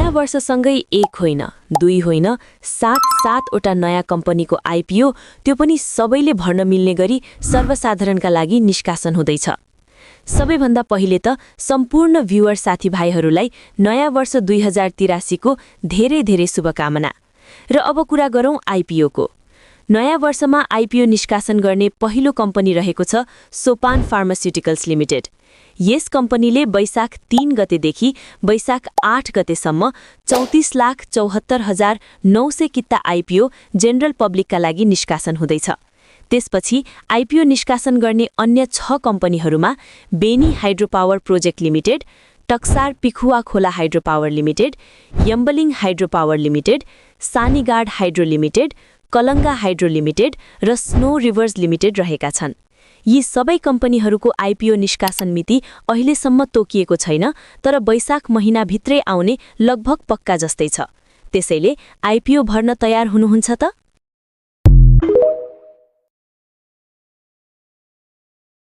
नयाँ वर्षसँगै एक होइन, दुई होइन, 7-7वटा नयाँ कम्पनीको आइपिओ, त्यो पनि सबैले भर्न मिल्ने गरी सर्वसाधारणका लागि निष्कासन हुँदैछ। सबैभन्दा पहिले त सम्पूर्ण भ्युअर साथीभाइहरूलाई नयाँ वर्ष 2083 को धेरै धेरै शुभकामना। र अब कुरा गरौँ आइपिओको। नयाँ वर्षमा आइपिओ निष्कासन गर्ने पहिलो कम्पनी रहेको छ सोपान फार्मास्युटिकल्स लिमिटेड। यस कम्पनीले वैशाख 3 गतेदेखि वैशाख 8 गतेसम्म 34,74,900 किता आइपिओ जेनरल पब्लिकका लागि निष्कासन हुँदैछ। त्यसपछि आइपिओ निष्कासन गर्ने अन्य 6 कम्पनीहरूमा Beni hydro power project limited, Taksar Pikhuwa Khola hydro power limited, Yambling hydro power limited, Sanigad hydro limited, Kalanga hydro limited र स्नो रिभर्स लिमिटेड रहेका छन्। यी सबै कम्पनीहरूको आइपिओ निष्कासन मिति अहिलेसम्म तोकिएको छैन, तर वैशाख महिनाभित्रै आउने लगभग पक्का जस्तै छ। त्यसैले आइपिओ भर्न तयार हुनुहुन्छ त?